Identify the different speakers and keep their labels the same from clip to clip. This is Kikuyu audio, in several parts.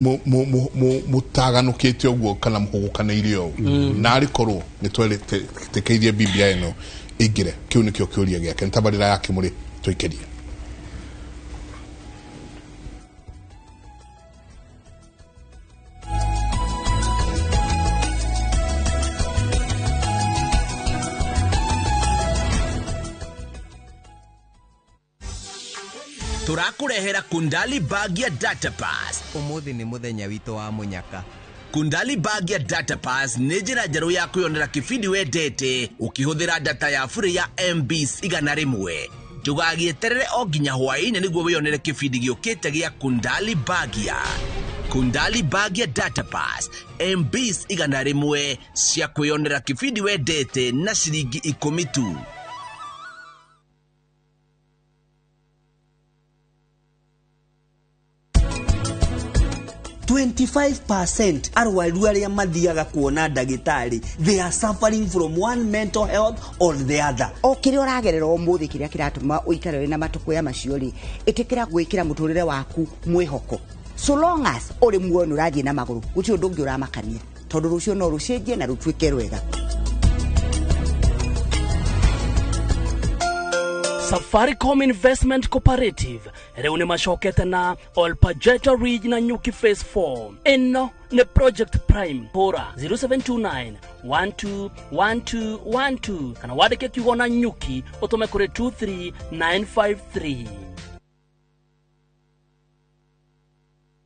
Speaker 1: Mutaganukite uguo kana muhugukanĩire ũũ narĩ korwo nĩ twetĩkĩirie BBI ĩno ĩingĩre. Kĩu nĩkĩo kĩũria gĩake. Nĩ tabarĩra ya Kĩmũrĩ tũikĩrie.
Speaker 2: Turakũrehera Kundali Bag ya Data Pass.
Speaker 3: Ũmũthĩ nĩ mũthenya witũ wa mũnyaka.
Speaker 2: Kundali Bag ya Data Pass nĩ njĩra njerũ ya kwĩyonera kĩbindi wendete ũkĩhũthĩra data ya bure ya MBs 100. Ndũgagĩeterere o nginya hwaĩ-inĩ nĩguo wĩyonere kĩbindi gĩũkĩte gĩa Kundali Bagia. Kundali Bag ya Data Pass, MBs 100 cia kwĩyonera kĩbindi wendete na ciringi 10 tu.
Speaker 4: 25% arwaru arĩa mathiaga kuona ndagĩtarĩ, they are suffering from one mental health or the other.
Speaker 5: O kĩrĩa ũragerera ũmũthĩ, kĩrĩa kĩratũma ũikare wĩna matũkũya macio rĩ, ĩtĩkĩra gwĩkĩra mũtũrĩre waku mwĩhoko. So long as ũrĩ muoyo nĩ ũrathiĩ na magũrũ, gũtirĩ ũndũ ũngĩ ũramakania, tondũ rũciũ no rũcenjie na rũtuĩke rwega.
Speaker 6: Safaricom Investment Cooperative rĩu nĩ macokete na Olpajeta Ridge na Nyuki Phase 4. Ĩno nĩ Project Prime. Hũra 0729 121212 kana wandĩke kiugo na Nyuki ũtũme kũrĩ 23953.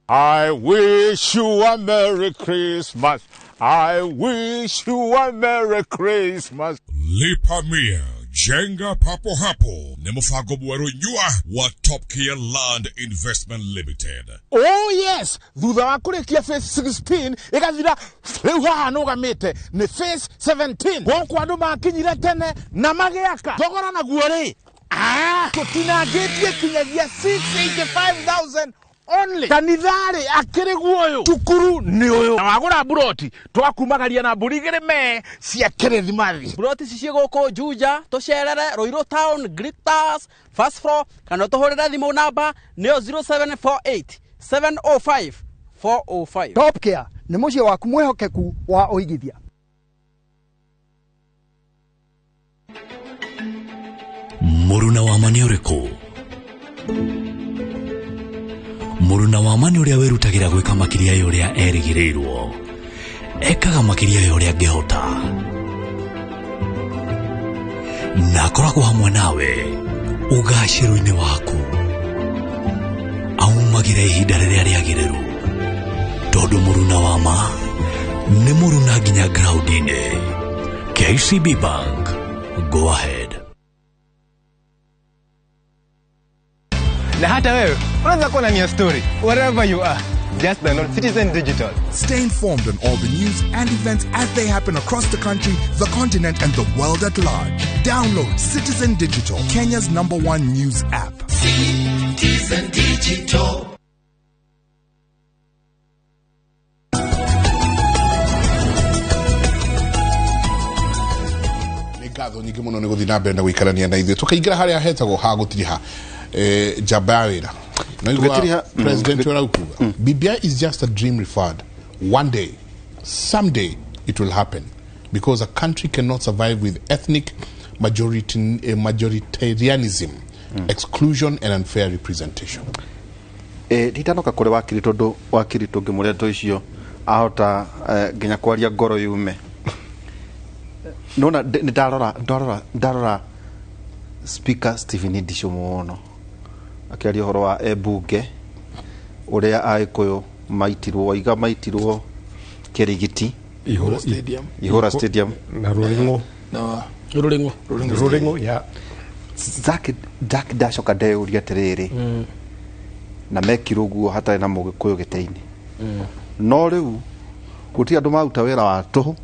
Speaker 1: I wish you a Merry Christmas. I wish you a Merry Christmas.
Speaker 7: Lipa Mia, Jenga Papo Hapo nĩ mũbango mwerũ nyua wa Top Care Land Investment Limited.
Speaker 1: Oh yes, thutha wa kũrĩkia phase 16 ĩgathira, rĩu haha nũgamĩte nĩ phase 17. Gũkũ andũ makinyire tene na magĩaka thogora naguo rĩ, tũtinangĩtie kinyagia 685,000 only. Kanitharĩ akĩrĩ guoyo, cukuru nĩ ũyũ, na wagũra mburoti twakumagaria na mbũri igĩrĩ me cia kĩrĩthimathi.
Speaker 8: Buroti ici ciĩ gũkũ Juja, tũcerere Ruiru Town, Glitters, first floor, kana ũtũhũrĩre thimũ namba nĩyo 0748 705 405.
Speaker 9: Top Care nĩ mũciĩ waku mwĩhokeku wa ũigithia.
Speaker 10: Mũruna wa ma nĩ ũrĩkũ? Mũruna wa ma nĩ ũrĩa wĩrutagĩra gwĩka makĩria ya ũrĩa erĩgĩrĩirwo, ekaga makĩria ya ũrĩa angĩhota, na akoragwo hamwe nawe ũgacĩru-inĩ waku. Aumagĩra ihinda rĩrĩa rĩagĩrĩru, tondũ mũruna wa ma nĩ mũruna nginya ground-inĩ. KCB Bank, go ahead.
Speaker 11: Na hata wewe unaweza kuwa na nia story wherever you are. Just download Citizen Digital.
Speaker 7: Stay informed on all the news and events as they happen across the country, the continent, and the world at large. Download Citizen Digital, Kenya's #1 news app.
Speaker 2: Citizen Digital.
Speaker 1: Ngatho nyingĩ mũno nĩ gũthiĩ na mbere na gũikarania na ithuĩ. Tũkaingĩra harĩa hetagwo ha gũtiriha njamba ya wĩra. No igua president ũrĩa ũkuga BBI is just a dream referred. One day, someday it will happen, because a country cannot survive with ethnic majoritarianism, exclusion and unfair representation.
Speaker 12: Nditanoka kũrĩ wakiri, tondũ wakiri tũngĩmũrĩa ndeto icio ahota nginya kwaria ngoro yume. Nona nĩ ndarora Speaker Stephen Ndisho mũno akĩaria ũhoro wa ebunge ũrĩa Agĩkũyũ maitirwo, waiga maitirwo Kĩrigiti,
Speaker 13: Ihũra Stadium.
Speaker 12: Ihũra Stadium.
Speaker 13: Na Rũrĩng'ũ.
Speaker 14: Na
Speaker 6: Rũrĩng'ũ.
Speaker 13: Rũrĩng'ũ, ya.
Speaker 12: Zack Jack ndacoka ndeyũria atĩrĩrĩ, na mekirwo ũguo hatarĩ na mũgĩkũyũ gĩtĩ-inĩ. No rĩu gũtirĩ andũ maruta wĩra wa tũhũ,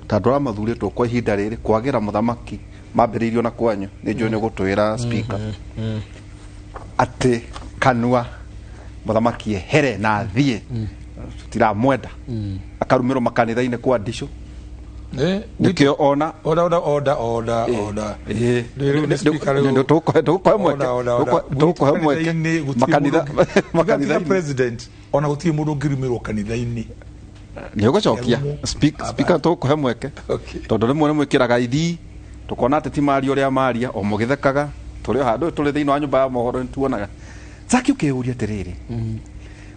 Speaker 12: ta andũ arĩa mathurĩtwo kwa ihinda rĩrĩ kwagĩra mũthamaki mambĩrĩirio na kwanyu, nĩ njũĩ nĩ ũgũtwĩra speaker atĩ kanua mũthamaki ehere na athiĩ, tũtiramwenda, akarumĩrwo makanitha-inĩ kwa ndicũ. Nĩkĩo ona
Speaker 13: Order, order, order, order, order. Rĩu nĩ speaker rĩu.
Speaker 12: Tũkũhe mweke.
Speaker 13: Order, order, order.
Speaker 12: Tũkũhe mweke.
Speaker 13: Kanitha-inĩ gũtirĩ
Speaker 12: Makanitha
Speaker 13: mũndũ tiga president ona gũtirĩ mũndũ ũngĩrumĩrwo kanitha-inĩ.
Speaker 12: Nĩ ũgũcokia speaker, tũkũhe mweke tondũ rĩmwe nĩ mwĩkĩraga ithii tũkona atĩ ti maria ũrĩa maria o mũgĩthekaga tũrĩ o handũ tũrĩ thĩinĩ wa nyũmba ya mohoro nĩ tuonaga Zaki ũkĩũria atĩrĩrĩ,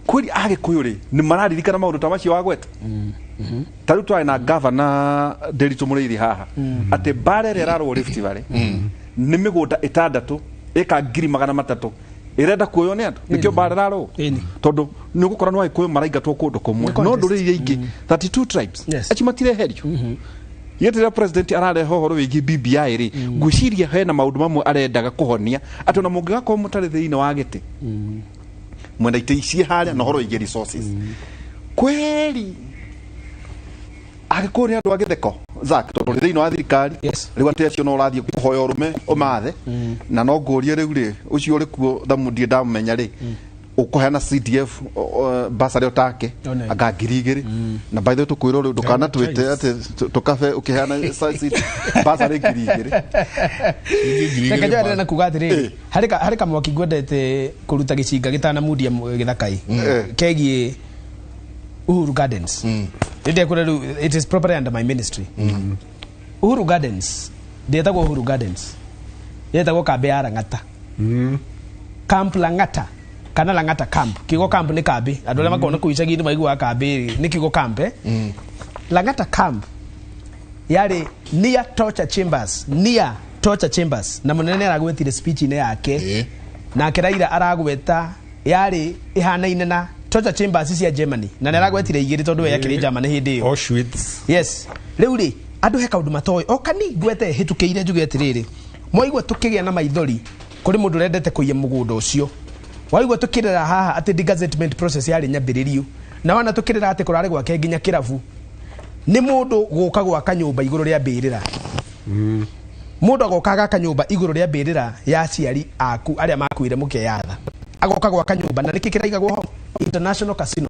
Speaker 12: kweri agĩkũyũ rĩ nĩ mararirikana maũndũ ta macio wagweta? Ta rĩu twarĩ na gavana Nderitu Mũrĩithi haha atĩ mbara ĩrĩa ĩrarũo Rift Valley nĩ mĩgũnda 6 ĩka 300,000 ĩrenda kuoywo nĩ andũ, nĩkĩo mbara ĩrarũo, tondũ nĩ ũgũkora nĩ agĩkũyũ maraingatwo kũndũ kũmwe no ndũrĩrĩ iria ingĩ 32 tribes acio matireherio. Gĩtĩ rĩa president ararehe ũhoro wĩgiĩ BBI rĩ, ngwĩciria hena maũndũ mamwe arendaga kũhonia atĩ ona mũngĩgakorwo mũtarĩ thĩinĩ wa gĩtĩ mwenda itĩ ici harĩa na ũhoro wĩgiĩ resources. Kweri agĩkũyũ nĩ andũ a gĩtheko, Zack, tondũ ũrĩ thĩinĩ wa thirikari rĩu atĩ acio no ũrathiĩ kũhoya ũrũme ũmathe na no ngũrie rĩu rĩ ũcio ũrĩ kuo thamu ndirĩ ndamũmenya rĩ ũkũheana CDF basarĩ otake anga 2,000 na by the way tũkwĩrwo rĩu ndũkanatwĩte atĩ tũkabe ũkĩheana basarĩ 2,000.
Speaker 14: Reke njoerere na kuga atĩrĩrĩ, harĩ kamwaki ngwendete kũruta gĩcinga gĩtanamundia gĩthaka-ĩ kegiĩ Uhuru Gardens. Ndĩndekũra rĩu it is properly under my ministry. Uhuru Gardens ndĩetagwo Uhuru Gardens, yetagwo kambĩ ya Lang'ata, Camp Lang'ata kana Lang'ata Camp. Kiugo camp nĩ kambĩ, andũ arĩa makoragwo kũu icagi-inĩ maiguaga kambĩ nĩ kiugo camp, eh? Lang'ata Camp yarĩ near torture chambers, near torture chambers, na mũnene aragwetire speech-inĩ yake nake Raila aragweta yarĩ ĩhanaine na torture chambers cia Germany, na nĩ aragwetire igĩrĩ tondũ we akĩrĩ Germany hĩndĩ ĩyo.
Speaker 13: Auschwitz.
Speaker 14: Yes, rĩu rĩ andũ he kaũndũ matoĩ o kani ngwete hĩtũkĩire njuge atĩrĩrĩ, mwaigua tũkĩgĩa na maithori kũrĩ mũndũ ũrendete kũiya mũgũnda ũcio, waigua tũkĩrĩra haha atĩ degazettement process yarĩ nyambĩrĩrio, na wana tũkĩrĩra atĩ kũrarĩ gwake nginya kĩrabu nĩ mũndũ gũka gwaka nyũmba igũrũ rĩa mbĩrĩra. Mũndũ agoka agaka nyũmba igũrũ rĩa mbĩrĩra ya aciari aku arĩa makuire mũkeyatha, agoka gwaka nyũmba na nĩkĩ kĩraigagwo ho? International Casino.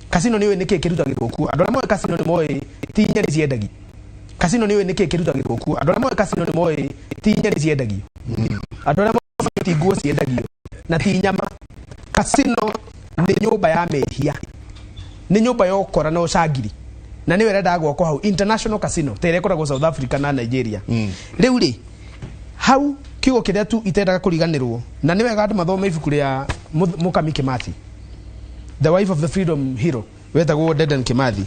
Speaker 14: Casino nĩ ũĩ nĩkĩ kĩrutagĩrwo kuo? Andũ arĩa moĩ casino nĩ moĩ ti nyeni ciendagio. Casino nĩ ũĩ nĩkĩ kĩrutagĩrwo kuo? Andũ arĩa moĩ casino nĩ moĩ ti nyeni ciendagio. Andũ arĩa moĩ ti nguo ciendagio na ti nyama. Casino nĩ nyũmba ya mehia, nĩ nyũmba ya ũkora na ũcangiri, na nĩyo ĩrendaga gwakwo hau International Casino ta ĩrĩa ĩkoragwo South Africa na Nigeria. Rĩu rĩ hau kiugo kĩrĩa tu itendaga kũriganĩrwo, na nĩ wega andũ mathome ibuku rĩa Mũkami Kĩmathi, The Wife of the Freedom Hero wetagwo Dedan Kimathi.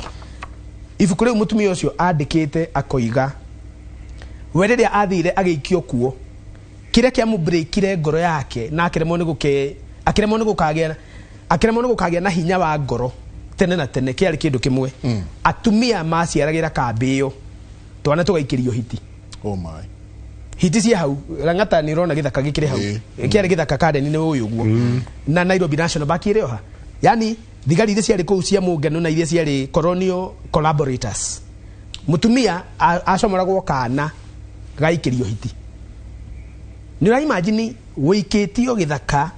Speaker 14: Ibuku rĩu mũtumia ũcio andĩkĩte akoiga we rĩrĩa athire agĩikio kuo kĩrĩa kĩamũbreakire ngoro yake na akĩremwo nĩ gũke akĩremwo nĩ gũkagĩa akĩremwo nĩ gũkagĩa na hinya wa ngoro tene na tene kĩarĩ kĩndũ kĩmwe. Atumia maciaragĩra kambĩ ĩyo twana tũgaikĩrio hiti.
Speaker 15: Oh my.
Speaker 14: Hiti cia hau Lang'ata nĩ ũrona gĩthaka gĩkĩrĩ hau, kĩarĩ gĩthaka Karen-inĩ ũyũ ũguo na Nairobi National Park ĩrĩ oha, yani thigari iria ciarĩ kũu cia mũngeno na iria ciarĩ colonial collaborators. Mũtumia acomoragwo kana gaikĩrio hiti. Nĩ ũra imagine wĩikĩtio gĩthaka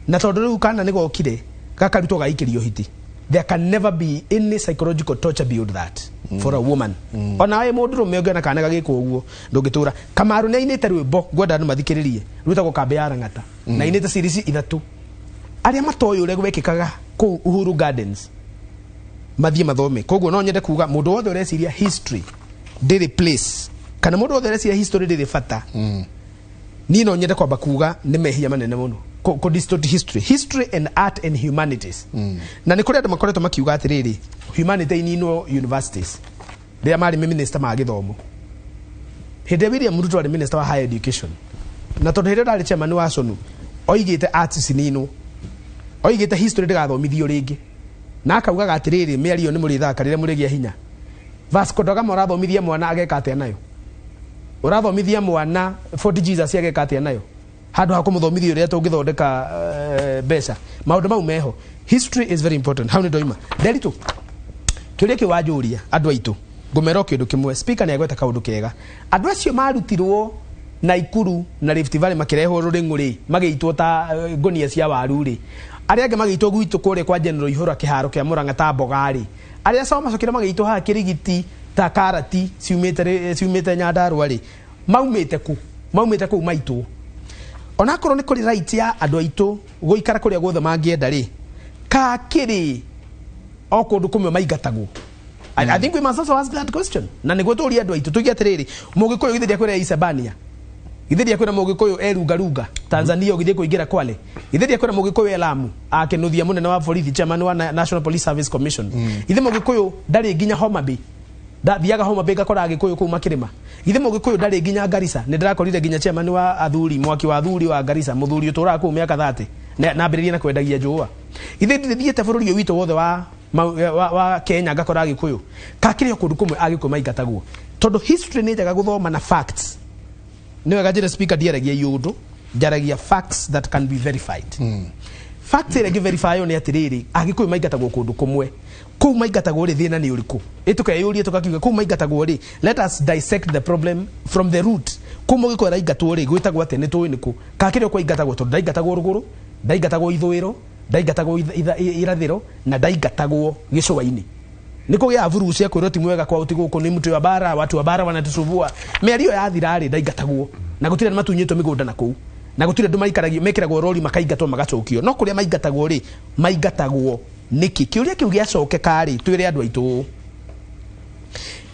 Speaker 14: na tondũ rĩu kana nĩ gokire gakarutwo gaikĩrio hiti. There can never be any psychological torture beyond that for a woman. Ona we mũndũ rũme ũngĩona kana gagĩkwo ũguo ndũngĩtũra. Kamaru nĩ ainĩte rwĩmbo ngwenda andũ mathikĩrĩrie rwĩtagwo Kambĩ ya Lang'ata, na ainĩte series 3. Arĩa matoĩ ũrĩa gwekĩkaga kũu Uhuru Gardens mathiĩ mathome. Koguo no nyende kuga mũndũ wothe ũreciria history ndĩrĩ place, kana mũndũ wothe ũreciria history ndĩrĩ bata, niĩ no nyende kwamba kuga nĩ mehia manene mũno kũ distort history, history and art and humanities. Na nĩ kũrĩ andũ makoretwo makiuga atĩrĩrĩ, humanity ininwo universities rĩrĩa marĩ minister ma gĩthomo. Hĩndĩ ĩrĩa William Ruto arĩ minister wa higher education, na tondũ hĩndĩ ĩyo ndarĩ chairman wa SONU, oigĩte arts cininwo, oigĩte history ndĩgathomithio rĩngĩ, na akaugaga atĩrĩrĩ, mĩario nĩ mũrĩthaka rĩrĩa mũrĩgĩa hinya. Vasco da Gama ũrathomithia mwana ageka atĩa nayo? Ũrathomithia mwana Fort Jesus ageka atĩa nayo? Handũ ha kũmũthomithia ũrĩa tũngĩthondeka mbeca. Maũndũ mau meho. History is very important. Hau nĩ ndoima. Nderitu, kĩũria kĩu wanjũria andũ aitũ, ngũmera o kĩndũ kĩmwe. Speaker nĩ agweta kaũndũ kega. Andũ acio marutirwo Naikuru na Rift Valley makĩrehwo rũrĩng'ũ rĩ, magĩitwo ta ngũnia cia waru rĩ, Arĩa angĩ magĩitwo gwitũ kũrĩa kwa General Ihũra kĩharo kĩa Murang'a ta mboga rĩ, arĩa cao macokire magĩitwo haha Kĩrigiti ta karati ciumĩte Nyandarũa rĩ, maumĩte kũ? Maumĩte kũu maitũ. Onakorwo nĩ kũrĩ right ya andũ aitũ gũikara kũrĩa guothe mangĩenda rĩ, kakĩrĩ o kũndũ kũmwe maingatagwo. I think we must also ask that question. Na nĩguo tũrie andũ aitũ tuge atĩrĩrĩ, mũgĩkũyũ githĩ ndiakwĩra Isebania, githĩ ndiakwĩra mũgĩkũyũ erungarunga Tanzania ũgĩthiĩ kũingĩra Kwale, githĩ ndiakwĩra mũgĩkũyũ Elamu akĩnuthia mũnene wa borithi, chairman wa National Police Service Commission, githĩ mũgĩkũyũ ndarĩ nginya Homa Bay, ndathiaga Homa Bay ngakora agĩkũyũ kũu makĩrĩma, githĩ mũgĩkũyũ ndarĩ nginya Garissa, nĩ ndĩrakorire nginya chairman wa athuri, mwaki wa athuri wa Garissa, mũthuri ũtũraga kũu mĩaka 30 na ambĩrĩrie na kwendagia njũa, githĩ ndithiĩte bũrũri ũyũ witũ wothe wa Kenya ngakora agĩkũyũ, kakĩrĩ o kũndũ kũmwe agĩkũyũ maingatagwo, tondũ history nĩ njega gũthoma na facts. Nĩ wega njĩre speaker, ndiaragia iũndũ, njaragia facts that can be verified. Facts ĩrĩa ĩngĩ-verify nĩ atĩrĩrĩ, agĩkũyũ maingatagwo kũndũ kũmwe. Kũu maingatagwo rĩ, thĩna nĩ ũrĩkũ? Ĩtũkeyũrie tũkakiuga kũu maingatagwo rĩ, let us dissect the problem from the root. Kũu mũgĩkũyũ araingatwo rĩ, gwĩtagwo atĩa? Nĩ tũĩ nĩkũ kakĩrĩ o kwaingatagwo, tondũ ndaingatagwo rũgũrũ, ndaingatagwo ithũĩro, ndaingatagwo irathĩro, na ndaingatagwo gĩcũa-inĩ. Nĩ kũgĩa vurugu cia kwĩrwo ti mwega kwao, ti gũkũ nĩ mtu wa bara, watu wa bara wanatusumbua. Mĩario yathira rĩ, ndaingatagwo na gũtirĩ andũ matunyĩtwo mĩgũnda na kũu, na gũtirĩ andũ maikaragio mekĩragwo rori makaingatwo magacokio. No kũrĩa maingatagwo rĩ, maingatagwo nĩkĩ? Kĩũria kĩu gĩacokeka rĩ, twĩre andũ aitũ ũũ,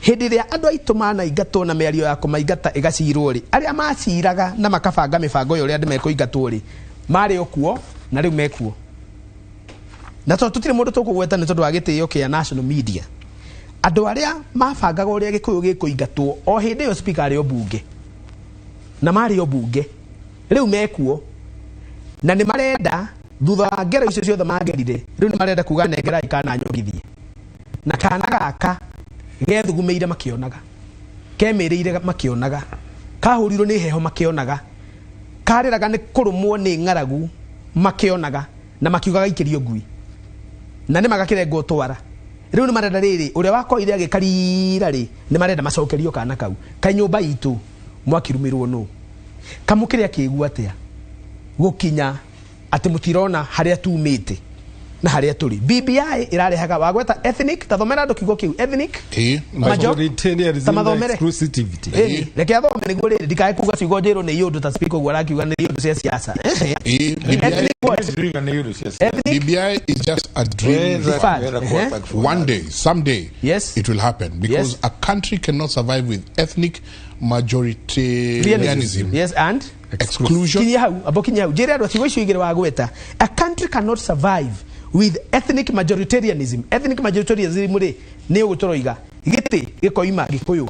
Speaker 14: hĩndĩ ĩrĩa andũ aitũ manaingatwo na mĩario ya kũmaingata ĩgacirwo rĩ, arĩa maciraga na makabanga mĩbango ya ũrĩa andũ mekũingatwo rĩ, marĩ o kuo na rĩu mekuo, na tondũ tũtirĩ mũndũ tũkũgweta nĩ tondũ wa gĩtĩo kĩa national media, andũ arĩa mabangaga ũrĩa gĩkũyũ gĩkũingatwo o hĩndĩ ĩyo speaker arĩ o bunge na marĩ o bunge, rĩu mekuo na nĩ marenda, thutha wa ngero icio ciothe magerire, rĩu nĩ marenda kuga nengerai kana nyongithie, na kana gaka gethugumĩire makĩonaga, kemĩrĩire makĩonaga, kahũrirwo nĩ heho makĩonaga, karĩraga nĩ kũrũmwo nĩ ng'aragu makĩonaga, na makiuga gaikĩrio ngui na nĩ magakĩrengwo twara. Rĩu nĩ marenda rĩrĩ, ũrĩa wakoire agĩkarira rĩ, nĩ marenda macokerio kana kau. Kaĩ nyũmba itũ mwakirumirwo nũ? Kamũkĩrĩ akĩigua atĩa gũkinya atĩ mũtirona harĩa tumĩte na harĩa tũrĩ? BBI ĩrarehaga wagweta ethnic, tathomera andũ kiugo kĩu ethnic.
Speaker 15: Majoritarianism
Speaker 14: Ta mathomere.
Speaker 15: Exclusivity.
Speaker 14: Ĩni, reke athome nĩguo rĩrĩ ndikae kuga ciugo njĩrwo nĩ iũndũ ta speaker ũguo arakiuga nĩ iũndũ cia siasa. Ethnic what?
Speaker 16: BBI is just a dream. One day, someday,
Speaker 14: yes,
Speaker 16: it will happen because
Speaker 14: Yes.
Speaker 16: a country cannot survive with ethnic majoritarianism.
Speaker 14: Yes, and
Speaker 16: exclusion.
Speaker 14: Kinyia hau, abo kinyia hau, njĩre andũ ciugo icio igĩrĩ wagweta. A country cannot survive with ethnic majoritarianism. Ethnic majoritarianism rĩ, nĩ ũguo tũroiga, gĩtĩ gĩkoima Gĩkũyũ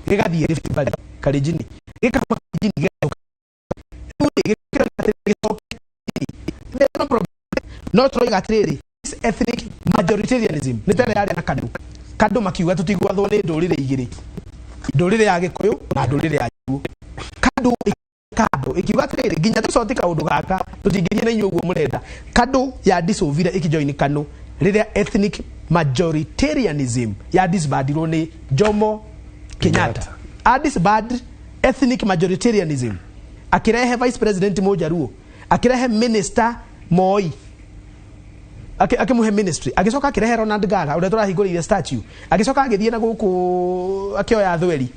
Speaker 14: gĩgathiĩ Rift Valley, Kalenjin, gĩkauma Kalenjin gĩgacoka rĩu rĩ, gĩcoke. There's no problem. No tũroiga atĩrĩrĩ, this ethnic majoritarianism nĩ tene yarĩ na KANU. KANU makiuga tũtigwathwo nĩ ndũrĩrĩ igĩrĩ, ndũrĩrĩ ya Gĩkũyũ na ndũrĩrĩ ya Njaruo. KANU kando ikiuga atĩrĩrĩ, nginya tũcote kaũndũ gaka tũtingĩthiĩ na inyuĩ ũguo mũrenda. KANU ya dissolvire ĩkĩjoin KANU rĩrĩa ethnic majoritarianism ya disbandirwo nĩ Jomo Kenyatta. A disband ethnic majoritarianism, akĩrehe vice president Mũjaruo, akĩrehe minister Moi, akĩmũhe ministry, agĩcoka akĩrehe Ronald Ngala ũrĩa tũrahingũrĩire statue, agĩcoka agĩthiĩ na gũkũ akĩoya thweri.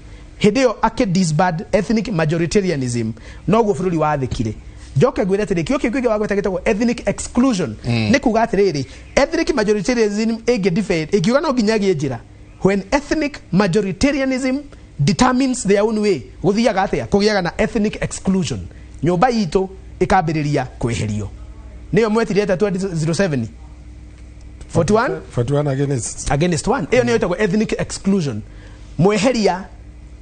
Speaker 14: Hĩndĩ ĩyo akĩ disband ethnic majoritarianism, noguo bũrũri wathĩkire. Njoke ngwĩre atĩrĩ, kĩo kĩu kĩngĩ wagweta gĩtagwo ethnic exclusion. Nĩ kuga atĩrĩrĩ, ethnic majoritarianism ĩngĩ defend ĩngiuga no nginya ĩgĩe njĩra, when ethnic majoritarianism determines their own way, gũthiaga atĩa? Kũgĩaga na ethnic exclusion, nyũmba itũ ĩkambĩrĩria kweherio. Nĩyo mwetire atĩa 2007? 41
Speaker 15: 41 against
Speaker 14: against 1. Ĩyo nĩyo ĩtagwo ethnic exclusion. Mweheria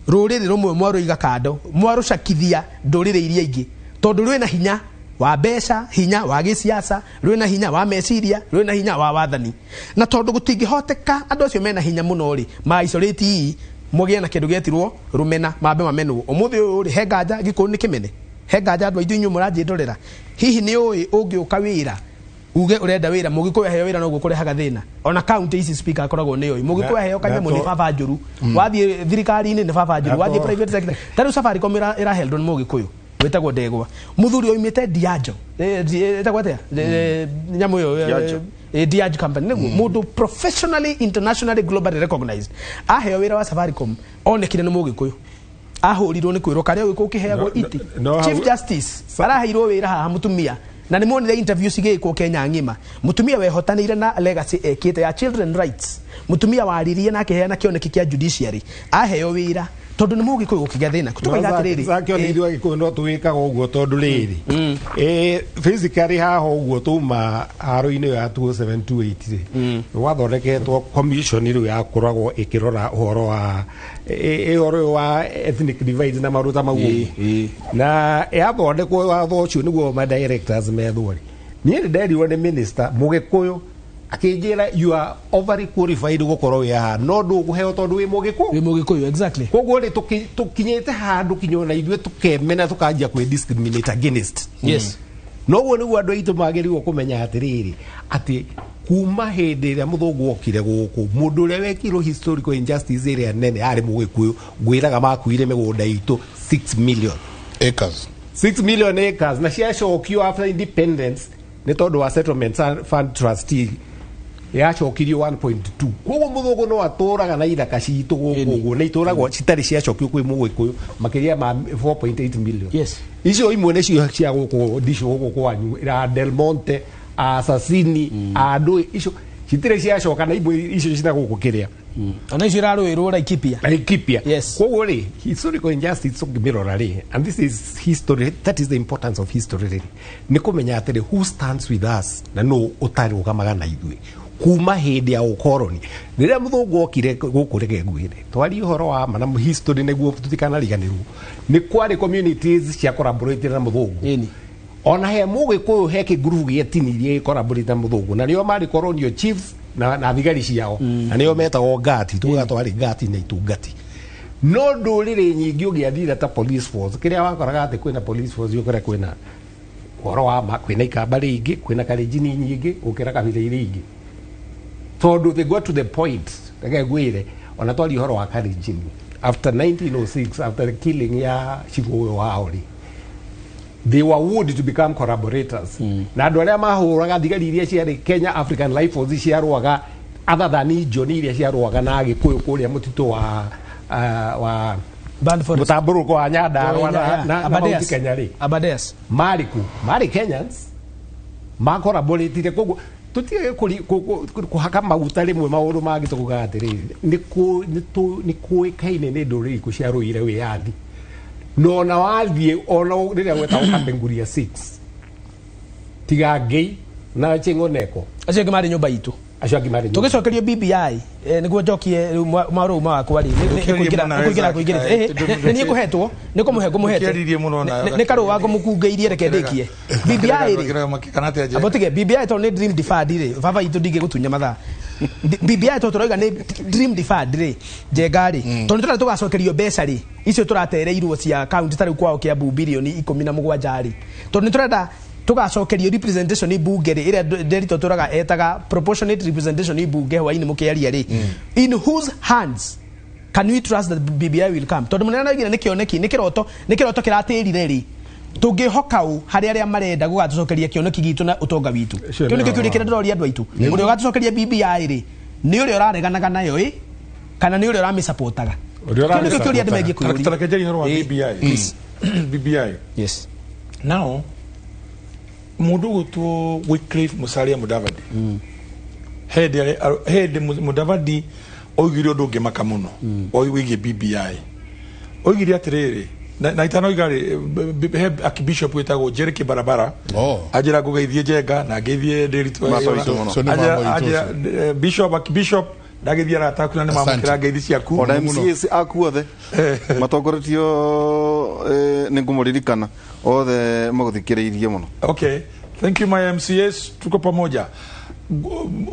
Speaker 14: rũrĩrĩ rũmwe, mwarũiga kando, mwarũcakithia ndũrĩrĩ iria ingĩ, tondũ rwĩna hinya wa mbeca, hinya wa gĩsiasa, rwĩna hinya wa meciria, rwĩna hinya wa wathani, na tondũ gũtingĩhoteka andũ acio mena hinya mũno rĩ, ma isolate ii mũgĩe na kĩndũ gĩetirwo rũmena, mambe mamenwo. Ũmũthĩ ũyũ rĩ, he nganja Gĩkũyũ nĩ kĩmene? He nganja andũ aitũ inyuĩ mũranjĩndorera? Hihi nĩ ũĩ ũngĩũka wĩra uge ũrenda wĩra, mũgĩkũyũ aheo wĩra noguo kũrehaga thĩna? Ona kaunti ici speaker akoragwo nĩ oĩ mũgĩkũyũ aheo kanyamũ nĩ baba njũru. Wathiĩ thirikari-inĩ nĩ baba njũru, wathiĩ private sector, ta rĩu Safaricom ĩraheldwo nĩ mũgĩkũyũ. Wĩtagwo Ndegwa. Mũthuri oimĩte Diageo. Ĩtagwo atĩa? Nyamũ ĩyo
Speaker 12: Diageo.
Speaker 14: Diageo company nĩguo mũndũ professionally, internationally, globally recognized aheo wĩra wa Safaricom onekire nĩ Mũgĩkũyũ, ahũrirwo nĩ kwĩrwo karĩa Ũgĩkũyũ kĩheagwo iti.
Speaker 15: No.
Speaker 14: Chief Justice araheirwo wĩra haha mũtumia, na nĩ muonire interview cigĩkwo Kenya ng'ima, mũtumia wehotanĩire na legacy ekĩte ya children rights, mũtumia waririe na akĩheana kĩoneki kĩa judiciary, aheo wĩra tondũ nĩ Mũgĩkũyũ gũkĩgĩa thĩna. Tũkoiga atĩrĩrĩ,
Speaker 15: Zakio nĩ ithuĩ Agĩkũyũ no tũwĩkaga ũguo tondũ rĩrĩ physically haha ũguo tuma haro-inĩ ĩyo ya 2728 rĩ, gwathondeketwo commission rĩu yakoragwo ĩkĩrora ũhoro wa ũhoro ũyũ wa ethnic divide na maũndũ ta mau ũguo, na yathondekwo watho ũcio nĩguo ma directors methwo rĩ, niĩ nĩ nderirwo nĩ minister Mũgĩkũyũ akĩnjĩra, "You are overly qualified gũkorwo wĩ haha, no ndũkũheo tondũ wĩ Mũgĩkũyũ."
Speaker 14: Wĩ Mũgĩkũyũ, exactly.
Speaker 15: Koguo rĩ, tũkinyĩte handũ kinya ona ithuĩ tũkemena, tũkanjia kwĩ discriminate against. Noguo nĩguo andũ aitũ magĩrĩirwo kũmenya atĩrĩrĩ, atĩ kuma hĩndĩ ĩrĩa mũthũngũ okire gũkũ, mũndũ ũrĩa wekirwo historical injustice ĩrĩa nene arĩ Mũgĩkũyũ. Ngwĩraga makuire mĩgũnda itũ 6 million
Speaker 16: acres.
Speaker 15: 6 million acres, na ciacokio after independence nĩ tondũ wa Settlement Fund Trustee yacokirio 1.2. Koguo mũthũngũ no atũraga na ithaka citũ gũkũ ũguo na itũragwo citarĩ ciacokio kwĩ Mũgĩkũyũ makĩria ma 4.8 million. Icio imwe nĩcio cia gũkũ ndicio gũkũ kwanyu a Del Monte, a Assassini, a ndũĩ icio citirĩ ciacoka, na imwe icio cina gũkũ kĩrĩa.
Speaker 14: Ona icio irarũĩrwo Laikipia.
Speaker 15: Laikipia. Koguo rĩ, historical injustice ũngĩmĩrora rĩ, and this is history, that is the importance of history rĩ, nĩ kũmenya atĩrĩ, who stands with us na no ũtarũgamaga na ithuĩ kuma hĩndĩ ya ũkoroni rĩrĩa mũthũngũ okire gũkũ. Reke ngwĩre, twarie ũhoro wa ma na history nĩguo tũtikanariganĩrwo, nĩ kwarĩ communities cia collaborate na mũthũngũ. Ona he Mũgĩkũyũ, he kĩngurubu gĩetinirie gĩcollaborate na mũthũngũ, na nĩo marĩ colonial chiefs na thigari ciao, na nĩo metagwo ngati, tugaga twarĩ ngati na itungati. No ndũrĩrĩ nyingĩ ũngĩathire ta police force, kĩrĩa wakoraga atĩ kwĩna police force ũkore kwĩna ũhoro wa ma, kwĩna Ikamba rĩingĩ, kwĩna Kalenjin nyingĩ gũkĩra kabira iria ingĩ, tondũ they got to the point. Reke ngwĩre, ona twaria ũhoro wa Kalenjin after 1906, after the killing ya cibũ ũyũ wao rĩ, they were wooed to become collaborators na andũ arĩa mahũraga thigari iria ciarĩ Kenya African Rifles ciarũaga, other than John, iria ciarũaga na Agĩkũyũ kũrĩa mũtitũ wa mũtambũrũko wa Nyandarua na Mount Kenya rĩ.
Speaker 14: Aberdares.
Speaker 15: Marĩ ku marĩ Kenyans makoraboratire. Koguo tũtige kũhaka maguta rĩmwe maũndũ mangĩ, tũkugaga atĩrĩrĩ, nĩ kũĩkaine nĩ ndũrĩrĩ irĩkũ ciarũire wĩyathi, na ona wathiĩ ona rĩrĩa gwetagwo Kapenguria 6, tiga Ngei na Ching'oneko.
Speaker 14: Acio angĩ marĩ nyũmba itũ.
Speaker 15: Acio angĩ marĩ nyũmba.
Speaker 14: Tũgĩcokerio BBI, nĩguo njokie rĩu mwarũu wakwa rĩ, nĩ kũingĩra nĩ kũingĩra kũingĩrĩte. Nĩ niĩ ngũhetwo, nĩ kũmũhe ngũmũhete.
Speaker 13: Ndũkĩaririe mũno nayo.
Speaker 14: Nĩ karũa ngũmũkungĩirie, reke ndĩkie BBI rĩ.
Speaker 13: Kana atĩa, Jeff?
Speaker 14: Abo tige BBI tondũ nĩ dream deferred rĩ, baba itũ ndingĩgũtunya mathaa. BBI tondũ tũrauga nĩ dream deferred rĩ, Njenga rĩ, tondũ nĩ tũrenda tũgacokerio mbeca rĩ, icio tũratereirwo cia kaunti ta rĩu kwao Kiambu 17 bilioni rĩ, tondũ nĩ tũrenda tũgacokerio representation bunge rĩ, ĩrĩa Nderito tũraga etaga proportionate representation bunge hwainĩ mũkĩaria rĩ, in whose hands can we trust that BBI will come? Tondũ mũnene oigire nĩ kĩoneki, nĩ kĩroto, nĩ kĩroto kĩratĩrire rĩ, tũngĩhoka ũ harĩ arĩa marenda gũgatũcokeria kĩoneki gitũ na ũtonga witũ?
Speaker 15: Ũcio
Speaker 14: Kĩu
Speaker 15: nĩ
Speaker 14: nĩkĩo kĩũria kĩrĩa ndĩroria andũ aitũ. Ũrĩa ũgatũcokeria BBI rĩ, nĩ ũrĩa ũrareganaga nayo ĩ, kana nĩ ũrĩa ũramĩcapotaga?
Speaker 15: Ũrĩa
Speaker 14: Kĩu nĩkĩo kĩũria andũ megiĩ kwĩyũria.
Speaker 13: Tareke njarie ũhoro wa BBI. BBI.
Speaker 14: Yes.
Speaker 13: Now, mũndũ ũgũtwo Wycliffe Musalia Mudavadi, hĩndĩ Mudavadi oigire ũndũ ũngĩmaka mũno wĩgiĩ BBI. Oigire atĩrĩrĩ, na itanoiga rĩ, he archbishop wĩtagwo Jerry Barabara.
Speaker 16: Oh.
Speaker 13: Anjĩra ngũgeithie Njenga na ngeithie Ndĩritũ.
Speaker 16: Mama witũ mũno. So nĩ mama witũ ũcio.
Speaker 13: Bishop, archbishop ndagĩthiĩ arata aku na nĩ mamũkĩra ngeithi ciaku.
Speaker 12: Ona MCAs aku othe matongoretio, nĩ ngũmũririkana othe magũthikĩrĩirie mũno.
Speaker 13: Okay, thank you my MCAs, tuko pamoja.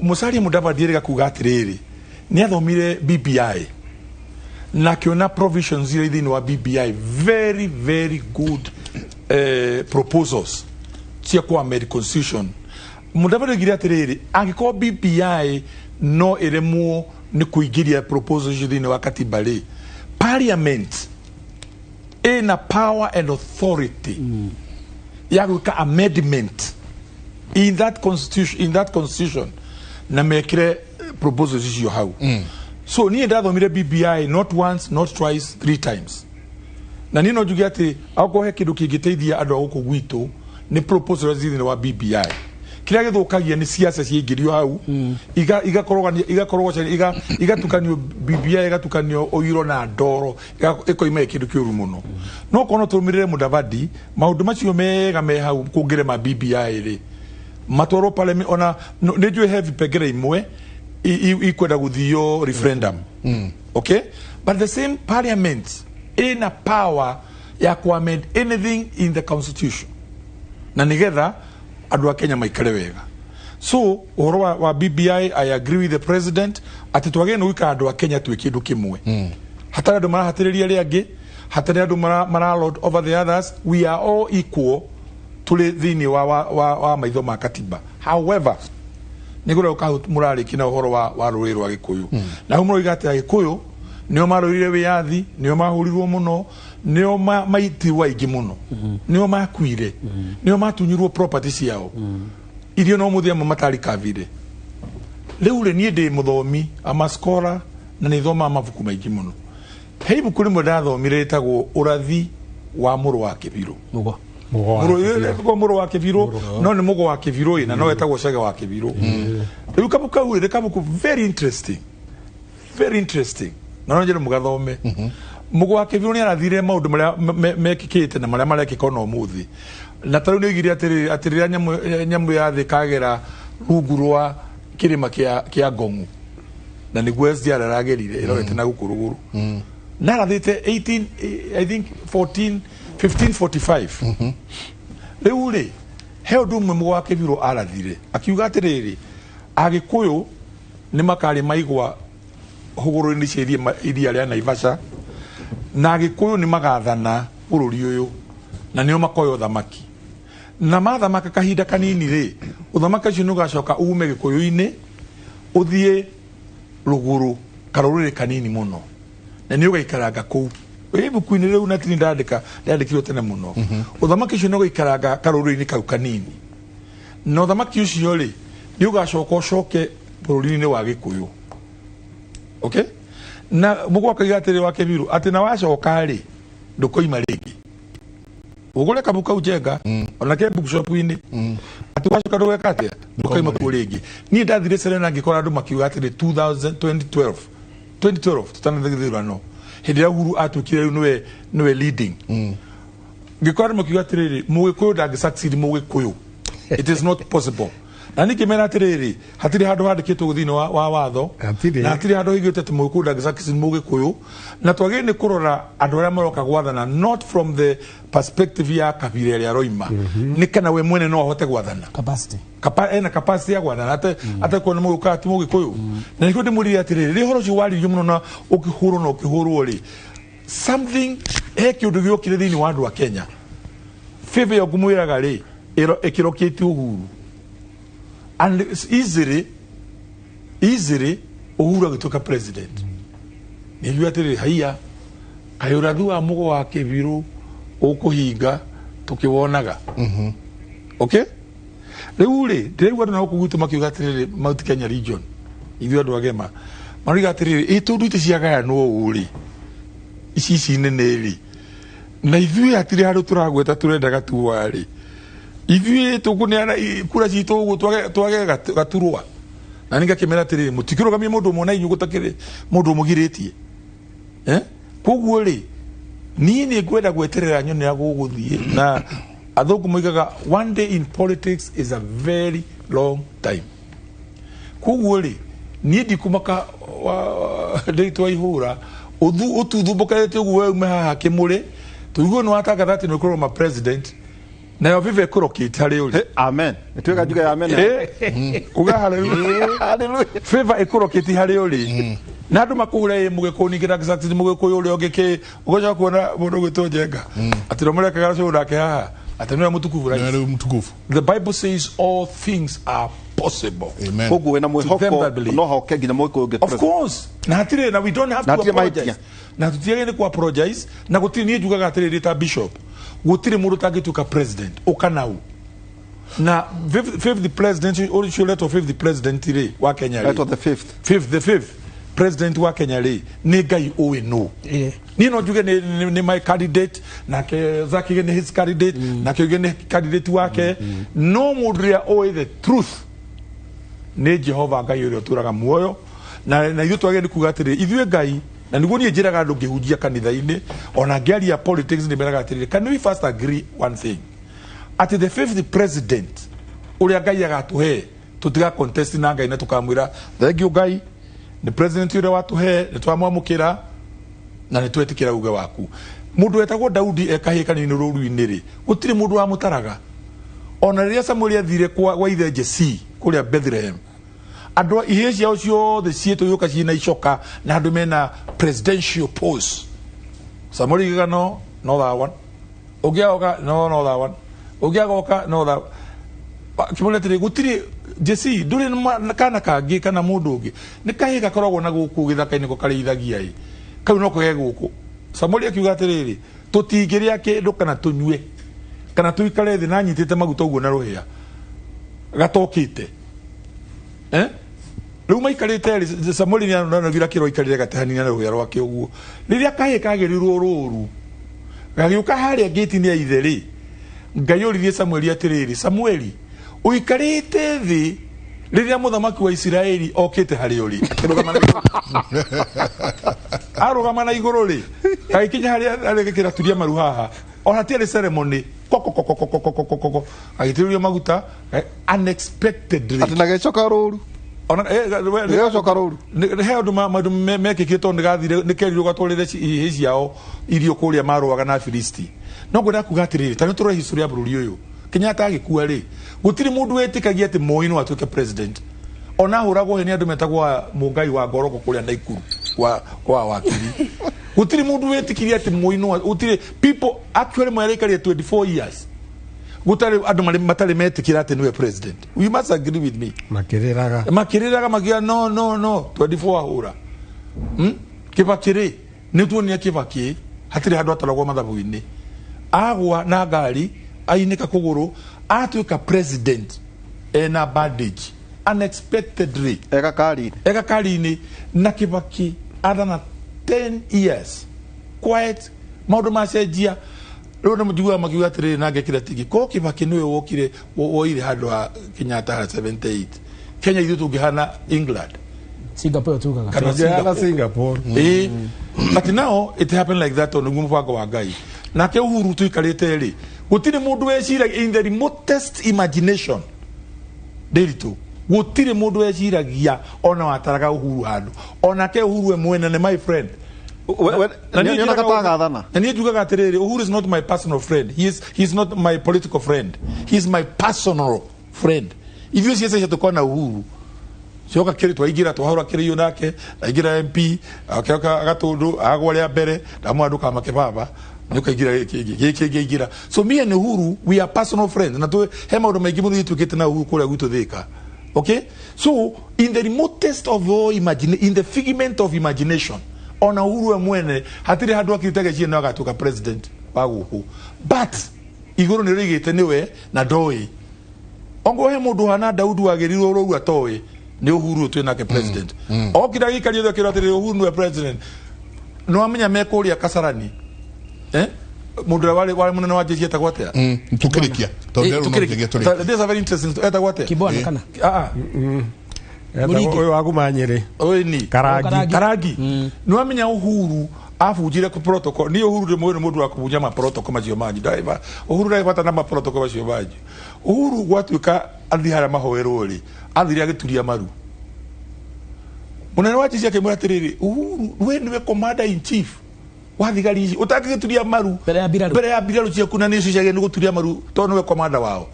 Speaker 13: Musalia Mudavadi erĩga kuga atĩrĩrĩ, nĩ athomire BBI na akĩona provisions iria thĩinĩ wa BBI, very very good proposals cia ku amend constitution. Mudavadi oigire atĩrĩrĩ, angĩkorwo BBI no ĩremwo nĩ kũingĩria proposals icio thĩinĩ wa katiba rĩ, parliament Ĩna power and authority ya gwĩka amendment in that constitution, in that constitution na mekĩre proposals icio hau. So niĩ ndathomire BBI not once, not twice, three times, na niĩ no njuge atĩ akorwo he kĩndũ kĩngĩteithia andũ a gũkũ gwitũ nĩ proposal thĩinĩ wa BBI. Kĩrĩa gĩthũkagia nĩ ciaca ciaingĩrio hau, igakorogocania, igatukanio BBI, igatukanio ũiro na ndoro, ĩkoima ĩ kĩndũ kĩũru mũno. No korwo no tũrũmĩrĩre Mudavadi, maũndũ macio mega me hau kũngĩrema BBI rĩ, matwarwo parliament. Ona nĩ njũĩ he vipengere imwe ikwenda gũthio referendum, okay, but the same parliament ina power ya kuamend anything in the constitution na nigetha andũ a Kenya maikare wega. So ũhoro wa BBI, I agree with the president atĩ twagĩrĩire nĩ gũikara andũ a Kenya twĩ kĩndũ kĩmwe, hatarĩ andũ marahatĩrĩria arĩa angĩ, hatarĩ andũ mara lord over the others. We are all equal tũrĩ thĩinĩ wa maitho ma katiba. However, nĩ ngũrĩa mũrarĩki na ũhoro wa rũrĩrĩ rwa Gĩkũyũ, na hau mũroiga atĩ Agĩkũyũ nĩo marũire wĩyathi, nĩo mahũrirwo mũno, nĩo maitirwo aingĩ mũno, nĩo makuire, nĩo matunyirwo property ciao irio no mũthĩ amwe matarikavire. Rĩu rĩ, niĩ ndĩ mũthomi, ama scholar, na nĩ thomaga mabuku maingĩ mũno. He ibuku rĩmwe ndathomire rĩtagwo Ũrathi wa Mũrũ wa Kĩbirũ.
Speaker 14: Mũgo.
Speaker 13: Mũrũ wa Kĩbirũ, no nĩ Mũgo wa Kĩbirũ ĩ, na no etagwo Cege wa Kĩbirũ. Rĩu kabuku kau rĩ, nĩ kabuku very interesting, very interesting, na no njĩre mũgathome. Mũgo wa Kĩbirũ nĩ arathire maũndũ marĩa mekĩkĩte na marĩa marekĩka ona ũmũthĩ. Na ta rĩu nĩ oigire atĩrĩrĩ, atĩ rĩrĩa nyamũ ya thĩ kagera rungu rwa kĩrĩma kĩa Ngong'u, na nĩguo SGR ĩragerire ĩrorete na gũkũ rũgũrũ, na arathĩte 18, I think 14, 1545. Rĩu rĩ, he ũndũ ũmwe Mũgo wa Kĩbirũ arathire akiuga atĩrĩrĩ, Agĩkũyũ nĩ makarĩma igwa hũgũrũrũ-inĩ cia iria rĩa Naivasha, na Agĩkũyũ nĩ magathana bũrũri ũyũ na nĩo makoya ũthamaki, na mathamaka kahinda kanini rĩ, ũthamaki ũcio nĩ ũgacoka ume Gĩkũyũ-inĩ ũthiĩ rũgũrũ karũrĩrĩ kanini mũno, na nĩ ũgaikaranga kũu. Ĩ ibuku-inĩ rĩu na tini ndandĩka, ndandĩkirwo tene mũno. Ũthamaki ũcio nĩ ũgaikaranga karũrĩrĩ-inĩ kau kanini, na ũthamaki ũcio rĩ, nĩ ũgacoka ũcoke bũrũri-inĩ wa Gĩkũyũ. Okay, na Mũgũ akauga atĩrĩ wa Kĩbiru atĩ na wacoka rĩ, ndũkoima rĩngĩ. Ũgũre kabuku kau njenga ona ke bookshop-inĩ, atĩ wacoka ndũgeka atĩa, ndũkoima kuo rĩngĩ. Niĩ ndathire Serena ngĩkora andũ makiuga atĩrĩ 2000, 2012, 2012 tũtanathiĩ gĩthurano, hĩndĩ ĩrĩa Uhuru atuĩkire rĩu nĩwe leading, ngĩkora andũ makiuga atĩrĩrĩ, Mũgĩkũyũ ndangĩ succeed Mũgĩkũyũ, it is not possible. Na ningĩ mera atĩrĩrĩ, hatirĩ handũ handĩkĩtwo thĩinĩ wa watho na hatirĩ handũ haigĩte atĩ Mũgĩkũyũ ndangĩ succeed Mũgĩkũyũ, na twagĩrĩire nĩ kũrora andũ arĩa maroka gwathana not from the perspective ya kabira ĩrĩa aroima, nĩ kana we mwene no ahote gwathana.
Speaker 14: Capacity.
Speaker 13: Ena capacity ya gwathana ate kuona Mũgĩkũyũ ti Mũgĩkũyũ. Na nĩkĩo ndĩmwĩrire atĩrĩrĩ, rĩrĩa ũhoro ũcio waririo mũno na ũkĩhũrwo na ũkĩhũrwo rĩ, something, he kĩũndũ gĩokire thĩinĩ wa andũ a Kenya. Favor ĩyo ngũmwĩraga rĩ, ĩkĩrokĩtie Uhuru, and it's easily, easily Uhuru agĩtuĩka president. Nĩnjũĩ atĩrĩrĩ, haiya, kaĩ ũrathi wa Mũgo wa Kĩbirũ ũkũhinga tũkĩwonaga. Okay, rĩu rĩ, ndĩraigua andũ na gũkũ gwitũ makiuga atĩrĩrĩ, Mount Kenya region, ithuĩ andũ agema maroiga atĩrĩrĩ, ĩ tondũ itĩ ciagayanwo ũũ rĩ, ici nene rĩ, na ithuĩ hatirĩ handũ tũragweta tũrenda gaturwa rĩ, ithuĩ tũkũneana kura citũ ũguo twage gaturwa. Na nĩ ngakĩmera atĩrĩrĩ, mũtikĩrũgamie mũndũ ũmwe na inyuĩ gũtakĩrĩ mũndũ ũmũgirĩtie, eh? Koguo rĩ, niĩ nĩ ngwenda gweterera nyone ya gũgũthiĩ, na athũngũ moigaga one day in politics is a very long time. Koguo rĩ, niĩ ndikũmaka ndĩtwa ihũra ũtuthumbũkanĩte ũguo we ume haha kĩmũrĩ tũigue nĩ watangatha atĩ nĩ ũkũrũgama president, nayo viva ĩkũrokĩte harĩ ũrĩ.
Speaker 12: Amen. Nĩtuĩka njuge amen.
Speaker 13: Uga hallelujah. Favor ĩkũrokĩte harĩ ũrĩ na andũ makũhũre ĩ Mũgĩkũyũ ningĩ na exactly Mũgĩkũyũ ũrĩa ũngĩ kĩ ũgacoka kuona mũndũ ũgwĩtwo Njenga atĩ no mũrekaga cũũ nake haha atĩ nĩwe mũtukufu rais.
Speaker 16: Nĩwe mũtukufu.
Speaker 13: The Bible says all things are possible.
Speaker 16: Amen.
Speaker 12: Koguo wĩna
Speaker 13: To them that
Speaker 12: mwĩhoko
Speaker 13: believe.
Speaker 12: no hoke nginya mũgĩkũyũ ũngĩ
Speaker 13: Of course. Na hatirĩ na we don't have
Speaker 12: Na
Speaker 13: to
Speaker 12: hatirĩ
Speaker 13: apologize.
Speaker 12: mahĩtia.
Speaker 13: Na tutiagĩrĩire nĩ ku apologize na gũtirĩ niĩ njugaga atĩrĩrĩ ta bishop gũtirĩ mũndũ ũtangĩtuĩka president ũkanau na fifth president ũcio ũretwo fifth president rĩ wa Kenya rĩ
Speaker 12: Etwo the fifth.
Speaker 13: Fifth, the fifth president wa Kenya rĩ nĩ Ngai ũĩ nũ. Niĩ no njuge nĩ my candidate, nake Zaki nĩ his candidate, nake ũngĩ nĩ candidate wake, no mũndũ ũrĩa ũĩ the truth nĩ Jehova Ngai ũrĩa ũtũraga muoyo. Na ithuĩ twagĩrĩire nĩ kuga atĩrĩrĩ, ithuĩ Ngai, na nĩguo niĩ njĩraga andũ ngĩhunjia kanitha-inĩ ona ngĩaria politics, nĩ meraga atĩrĩrĩ, can we first agree one thing, atĩ the fifth president ũrĩa Ngai agatũhe tũtiga contest na Ngai, na tũkamwĩra thank you Ngai nĩ president ũrĩa watũhe, nĩ twamwamũkĩra na nĩ twetĩkĩra uge waku. Mũndũ wetagwo Daudi ekahĩĩ kanini rũru-inĩ rĩ, gũtirĩ mũndũ wamũtaraga. Ona rĩrĩa Samueli athire kwa ithe Jesse kũrĩa Bethlehem, andũ ihĩĩ ciao ciothe ciĩtũyũka ciĩna icoka na andũ mena presidential pose. Samueli akiuga no, no that one, ũngĩ agoka no, no that one, ũngĩ agoka no that. Akĩmwĩra atĩrĩ, gũtirĩ Jesse, ndũrĩ na kana kangĩ kana mũndũ ũngĩ, nĩ kahĩĩ gakoragwo na gũkũ gĩthaka-inĩ ko karĩithagia ĩ, kau no kage gũkũ. Samueli akiuga atĩrĩrĩ, tũtingĩrĩa kĩndũ kana tũnyue kana tũikare thĩ na nyitĩte maguta ũguo na rũhĩa gatokĩte. Rĩu maikarĩte rĩ, Samueli nĩanogire akĩrwo aikarĩre gatĩ hanini na rũhĩa rwake ũguo. Rĩrĩa kahĩĩ kagĩrirwo rũru gagĩũka harĩa ngĩti-inĩ ya ithe rĩ, Ngai oririe Samueli atĩrĩrĩ, Samueli, ũikarĩte thĩ rĩrĩa mũthamaki wa Isiraeli okĩte harĩ ũrĩ? Akĩrũgama na igũrũ. Arũgama na igũrũ rĩ, gagĩkinya harĩa arĩgĩkĩra turia maru haha, ona tiarĩ ceremony, koko agĩitĩrĩrio maguta unexpectedly.
Speaker 12: Atĩ na gĩcoka rũru.
Speaker 13: Ona
Speaker 12: Gĩgacoka rũru.
Speaker 13: He ũndũ maũndũ mekĩkire tondũ nĩgathire nĩkerirwo gatwarĩre ihĩĩ ciao irio kũrĩa marũaga na Filisti. No ngwenda kuga atĩrĩrĩ, ta nĩ tũrore history ya bũrũri ũyũ. Kenyatta agĩkua rĩ, gũtirĩ mũndũ wetĩkagia atĩ Moi no atuĩke president. Ona ahũragwo hĩ nĩ andũ metagwo Mũngai wa Ngoroko kũrĩa Naikuru kwa wakiri. Gũtirĩ mũndũ wetĩkirie atĩ Moi no, gũtirĩ people actually Moi araikarire 24 years. Gũtarĩ andũ matarĩ metĩkĩra atĩ nĩwe president. You must agree with me.
Speaker 15: Makĩrĩraga.
Speaker 13: Makĩrĩraga makiuga no, no, no, 24 ahũra. Kibaki rĩ, nĩ tuonire Kibaki hatirĩ handũ ataragwo mathabu-inĩ. Agwa na ngari, ainĩka kũgũrũ, atuĩka president ena bandage unexpectedly.
Speaker 12: Ega kari-inĩ.
Speaker 13: Ega kari-inĩ. Na Kibaki athana 10 years quiet, maũndũ macenjia. Rĩu nĩ njiguaga makiuga atĩrĩrĩ, na ngekĩra tigi ko Kibaki nĩwe wokire woire handũ ha Kenyatta ha 78. Kenya ithuĩ tũngĩhana England,
Speaker 14: Singapore tugaga.
Speaker 13: Kana
Speaker 15: Tũngĩhana
Speaker 13: Singapore.
Speaker 15: Singapore.
Speaker 13: But now it happened like that tondũ nĩguo mũbango wa Ngai. Nake Uhuru tũikarĩte rĩ, gũtirĩ mũndũ weciragia in the remotest imagination ndĩritũ, gũtirĩ mũndũ weciragia ona wataraga Uhuru handũ. Onake Uhuru we mwene nĩ my friend. Na niĩ
Speaker 12: Nĩonaga
Speaker 13: njugaga
Speaker 12: tagathana.
Speaker 13: Na niĩ njugaga atĩrĩrĩ, Uhuru is not my personal friend. He is not my political friend. He is my personal friend. Ithuĩ ciaca cia tũkorwo na Uhuru cioka kĩrĩ twaingĩra twahũra kĩrĩiũ nake aingĩra MP akĩoka agatũndũ agwa rĩa mbere ndamwĩra ndũkamake baba nĩ ũkaingĩra gĩkĩ kĩngĩ gĩkĩ kĩngĩ aingĩra. So me and Uhuru we are personal friends, na he maũndũ maingĩ mũno twĩkĩte na Uhuru kũrĩa gwitũ Thĩka. Okay, so in the remotest of all imagine, in the figment of imagination, ona Uhuru we mwene hatirĩ handũ akirite geciria no agatuĩka president wa gũkũ, but igũrũ nĩ rĩigĩte nĩwe na ndoĩ. Ongorwo he mũndũ hana Daudi wagĩrĩirwo rũu atoĩ nĩ Uhuru twĩ nake president. Okire agĩikaria thĩ akĩrwo atĩrĩrĩ, Uhuru nĩwe president. Nĩ wamenya me kũrĩa Kasarani, mũndũ ũrĩa warĩ mũnene wa jeshi etagwo atĩa?
Speaker 16: Tukĩrĩkia. Tondũ rĩu no
Speaker 13: Tukĩrĩkia.
Speaker 16: nginya tũrĩkie.
Speaker 13: This is a very interesting story. Etagwo atĩa?
Speaker 14: Kibwana kana?
Speaker 15: Etagwo ũyũ wa kuma Nyĩrĩ.
Speaker 13: Ũyũ ni?
Speaker 15: Karangi.
Speaker 13: Karangi. Nĩ wamenya Uhuru abunjire ku protocol. Ni Uhuru ndĩmũĩ nĩ mũndũ wa kũbunja ma protocol macio manyu. Ndaiba. Uhuru ndarĩ bata na ma protocol macio manyu. Uhuru gwatuĩka athiĩ harĩa mahoerwo rĩ, athire agĩturia maru. Mũnene wa jeshi akĩmwĩra atĩrĩrĩ, Uhuru we nĩwe commander in chief wa thigari ici, ũtangĩgĩturia maru
Speaker 14: mbere ya mbirarũ,
Speaker 13: mbere ya mbirarũ ciaku, na nĩcio ciagĩrĩirwo nĩ gũturia maru tondũ nĩwe commander wao.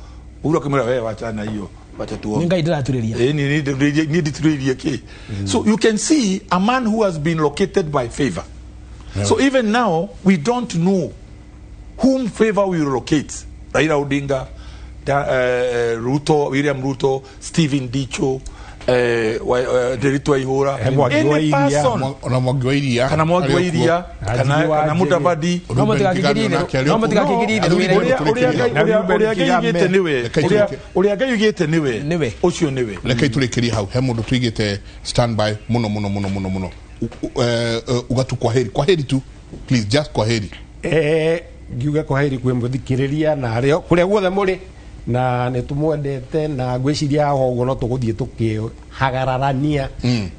Speaker 13: Uhuru akĩmwĩra, we wachana hiyo, wacha tuone.
Speaker 14: Nĩ Ngai ndĩraturĩria.
Speaker 13: Niĩ nditurĩirie kĩ. So you can see a man who has been located by favor. So even now we don't know whom favor will locate. Raila Odinga, Ruto, William Ruto, Stephen Dicho, Nderitu Waihura,
Speaker 16: Any person. Ona Mwangi wa Iria
Speaker 13: kana Mwangi wa Iria kana Mudavadi,
Speaker 14: No mũtigakĩgirie
Speaker 13: ũrĩa Ngai augĩte nĩwe, ũrĩa Ngai augĩte nĩwe, ũcio nĩwe.
Speaker 16: Reke tũrĩkĩrie hau, he mũndũ tũigĩte standby mũno mũno mũno mũno mũno. Ugatu kwaheri, kwaheri tu please, just kwaheri.
Speaker 15: Ngiuga kwaheri kwĩ mũthikĩrĩria na arĩa kũrĩa guothe mũrĩ, na nĩ tũmwendete, na ngwĩciria haha ũguo no tũgũthiĩ tũkĩhagararania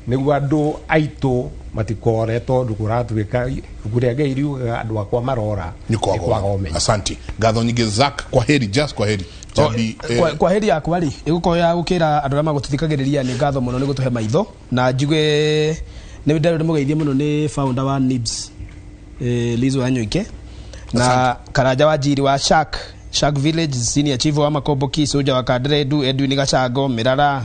Speaker 15: nĩguo andũ aitũ matikore, tondũ kũratuĩka ibuku rĩa Ngai riugaga andũ akwa marora
Speaker 16: nĩ kwaga ũmenyo. Asante, ngatho nyingĩ Zack, kwaheri, just kwaheri.
Speaker 14: Kwaheri yakwa rĩ ĩgũkorwo ya gũkĩra andũ arĩa magũtũthikagĩrĩria nĩ ngatho mũno nĩ gũtũhe maitho, na njigue nĩ ndĩrenda mũgeithie mũno nĩ founder wa NIBS, Liz Wanyoike, na Karanja wa Njiri wa Shark Village, senior chief wa Makomboki, Soja wa Kadredu, Edwin Gacango, Mirara,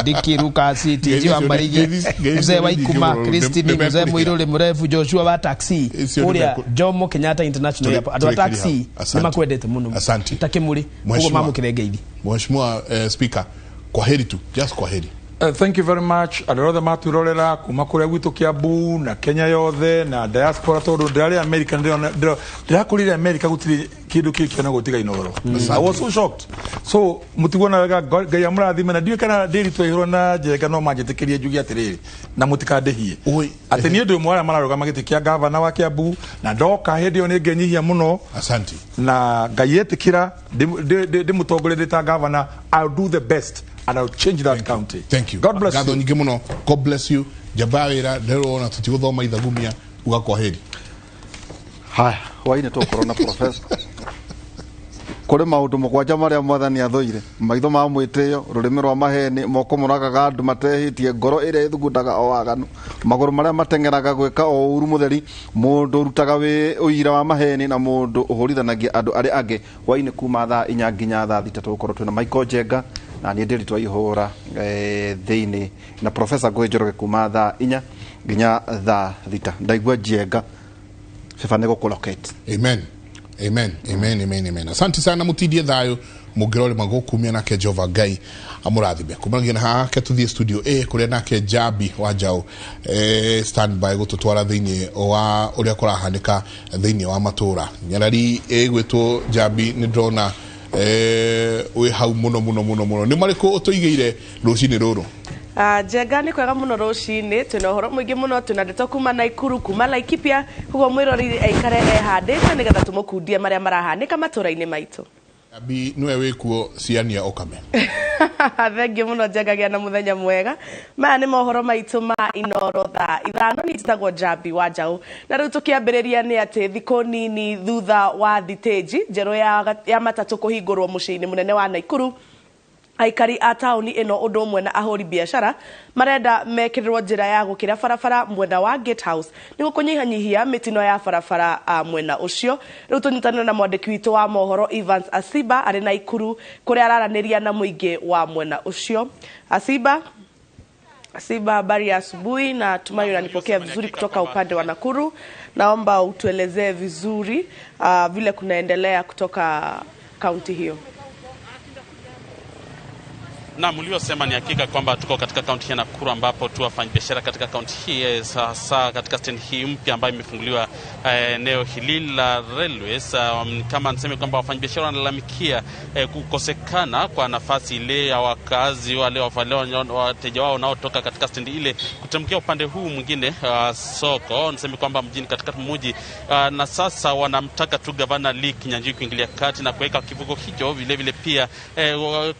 Speaker 14: Diki Lucas, TG wa Mbarigi, Mzee wa Ikuma, Christine, Mzee Muiruri Murefu, Joshua wa taxi, Uria Jomo Kenyatta International Airport. Andũ a taxi nĩ makwendete mũno.
Speaker 16: Asante.
Speaker 14: Takĩmũrĩ, ũguo mamũkĩre ngeithi.
Speaker 16: Mheshimiwa Speaker, kwaheri tu, just kwaheri.
Speaker 13: Thank you very much. Andũ othe matwĩrorera kuma kũrĩa gwitũ Kiambu na Kenya yothe na diaspora, tondũ ndĩrarĩ America, ndĩrakũrire America, gũtirĩ kĩndũ kĩu kĩonagwo tiga Inooro. I was so shocked. So mũtiguona wega, Ngai amũrathime, na ndiũĩ kana Nderitu Waihura na Njenga no manjĩtĩkĩrie njuge atĩrĩrĩ, na mũtikandĩhie atĩ niĩ ndĩ ũmwe arĩa mararũgama gĩtĩ kĩa gavana wa Kiambu, na ndoka hĩndĩ ĩyo nĩ ngenyihia mũno.
Speaker 16: Asante.
Speaker 13: Na Ngai etĩkĩra ndĩmũtongorie ndĩ ta gavana, I'll do the best and I'll change that county.
Speaker 16: Thank you.
Speaker 13: God bless
Speaker 16: Ngatho
Speaker 13: you.
Speaker 16: nyingĩ mũno. God bless you. Njamba wĩra ndĩrona tũtigũthoma ithagumia, uga kwaheri.
Speaker 12: Haya, hwainĩ tũgũkorwo na professor. Kũrĩ maũndũ mũgwanja marĩa mwathani athũire: maitho ma mwĩtĩo, rũrĩmĩ rwa maheni, moko moragaga andũ matehĩtie, ngoro ĩrĩa ĩthugundaga o waganu, magũrũ marĩa mateng'eraga gwĩka o ũru mũtheri, mũndũ ũrutaga ũira wa maheni, na mũndũ ũhũrithanagia andũ arĩa angĩ. Hwainĩ kuma thaa 4 nginya thaa 6 tũgũkorwo twĩna Michael Njenga na niĩ Nderitu Waihura thĩinĩ na Professor Ngũgĩ Njoroge kuma thaa 4 nginya thaa 6. Ndaigua Njenga beba nĩ gũkũlocate.
Speaker 16: Amen. Amen. Amen. Amen. Amen. Asante sana, mutindie thayo mũngĩrore magũkumia nake Jehova Ngai amũrathime. Kumanagia na haha ke tũthiĩ studio A kũrĩa nake Jambi wa Njaũ standby gũtũtwara thĩinĩ wa ũrĩa kũrahanĩka thĩinĩ wa matũra. Nyarari ĩgwĩtwo Jambi, nĩ ndĩrona wĩ hau mũno mũno mũno mũno. Nĩ marĩkũ ũtũigĩire rũcinĩ rũrũ?
Speaker 17: Njenga nĩ kwega mũno rũcinĩ, twĩna ũhoro mũingĩ mũno, twĩna ndeto kuma Naikuru, kuma Laikipia, koguo mwĩrori aikare ehandĩte nĩgetha tũmũkundie marĩa marahanĩka matũra-inĩ maitũ.
Speaker 16: Jambi nĩwe wĩkuo ciania ũkame.
Speaker 17: Thengiũ mũno Njenga, gĩa na mũthenya mwega. Maya nĩ mohoro maitũ ma Inooro thaa 5, niĩ njĩtagwo Njambi wa Njaũ, na rĩu tũkĩambĩrĩria nĩ atĩ thikũ nini thutha wa thitĩnji njerũ ya matatũ kũhingũrwo mũciĩ-inĩ mũnene wa Naikuru, aikari a taũni ĩno ũndũ ũmwe na ahũri biacara marenda mekĩrĩrwo njĩra ya gũkĩra barabara mwena wa Gate House nĩguo kũnyihanyihia mĩtino ya barabara mwena ũcio. Rĩu tũnyitanĩre na mwandĩki witũ wa mohoro Evans Asiba arĩ Naikuru kũrĩa araranĩria na mũingĩ wa mwena ũcio. Asiba, Asiba, habari ya asubuhi, na tumai unanipokea vizuri kutoka upande wa Nakuru. Naomba utuelezee vizuri vile kunaendelea kutoka kaunti hiyo.
Speaker 18: Na mliosema ni hakika kwamba tuko katika kaunti ya Nakuru, ambapo tu wafanyabiashara katika kaunti hii sasa katika stendi hii mpya ambayo imefunguliwa eneo hili la railways. Kama niseme kwamba wafanyabiashara wanalalamikia kukosekana kwa nafasi ile ya wakazi wale wateja wao wanaotoka katika stendi ile kutemkia upande huu mwingine soko, niseme kwamba mjini katika mji, na sasa wanamtaka tu gavana Lee Kinyanjui kuingilia kati na kuweka kivuko hicho. Vile vile pia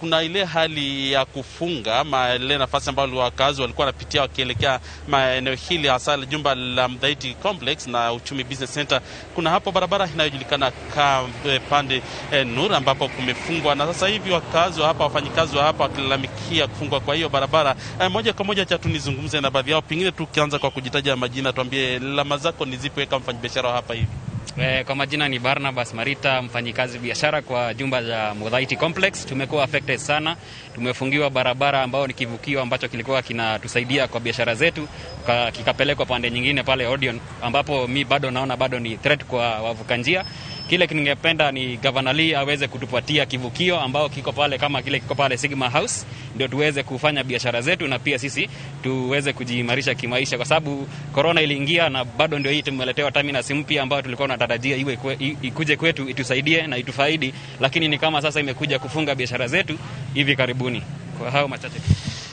Speaker 18: kuna ile hali ya kufunga ama ile nafasi ambayo wakazi walikuwa wanapitia wakielekea maeneo hili, hasa jumba la Mdhaiti Complex na Uchumi Business Center. Kuna hapo barabara inayojulikana kama Pande Nur ambapo kumefungwa, na sasa hivi wakazi wa hapa, wafanyikazi wa hapa wakilalamikia kufungwa kwa hiyo barabara. Moja kwa moja cha tunizungumze na baadhi yao, pengine tukianza kwa kujitaja majina, tuambie lama zako ni zipi kama mfanyabiashara hapa hivi.
Speaker 19: Kwa majina ni Barnabas Marita, mfanyikazi biashara kwa jumba la Mudhaiti Complex. Tumekuwa affected sana, tumefungiwa barabara ambao ni kivukio ambacho kilikuwa kinatusaidia kwa biashara zetu, kikapelekwa pande nyingine pale Odeon, ambapo mi bado naona bado ni threat kwa wavuka njia. Kile ningependa ni Governor Lee aweze kutupatia kivukio ambao kiko pale kama kile kiko pale Sigma House, ndio tuweze kufanya biashara zetu na pia sisi tuweze kujiimarisha kimaisha, kwa sababu corona iliingia na bado ndio hii tumeletewa terminus mpya ambayo tulikuwa tunatarajia iwe ikuje kwetu itusaidie na itufaidi, lakini ni kama sasa imekuja kufunga biashara zetu hivi karibuni. Kwa hayo machache.